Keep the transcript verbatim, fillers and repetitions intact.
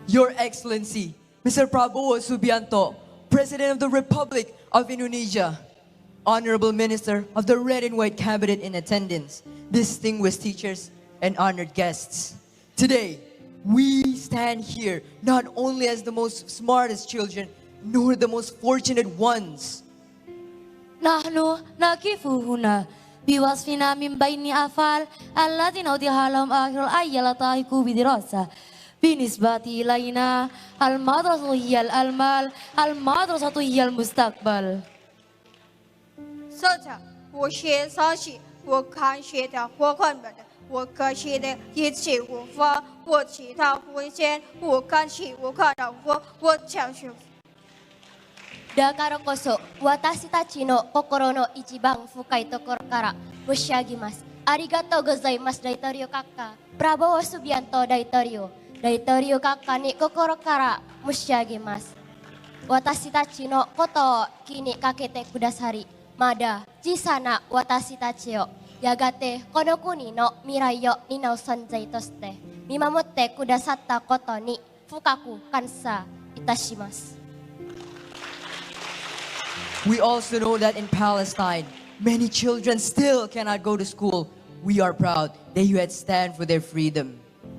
Your Excellency, Mister Prabowo Subianto, President of the Republic of Indonesia, Honorable Minister of the Red and White Cabinet in attendance, distinguished teachers, and honored guests. Today, we stand here not only as the most smartest children, nor the most fortunate ones. نحن نقف هنا بوصفنا من بين أفعال الذين أودعها لهم آخر الأيام لتحقق بدراسة. بالنسبة إلينا، المدرسة هي الأمل، المدرسة هي المستقبل. 说着，我先上去，我看见的火光门的，我看见的一切无法，我知道不见，我看见，我看到我，我讲说。 Da karo kosok, watashi tachi no kokoro no ichiban fukai tokoro kara, mushiagimasu. Arigato gozaimasu, Daitorio Kakka. Prabowo Subianto, Daitorio. Daitorio Kakka ni kokoro kara, mushiagimasu. Watashi tachi no koto o kini kakete kudasari. Mada, chisana watashi tachi o. Yagate, kono kuni no mirai o ninau sanzai toste. Mimamotte kudasatta koto ni. Fukaku kansa itashimasu. We also know that in Palestine, many children still cannot go to school. We are proud that you had stand for their freedom.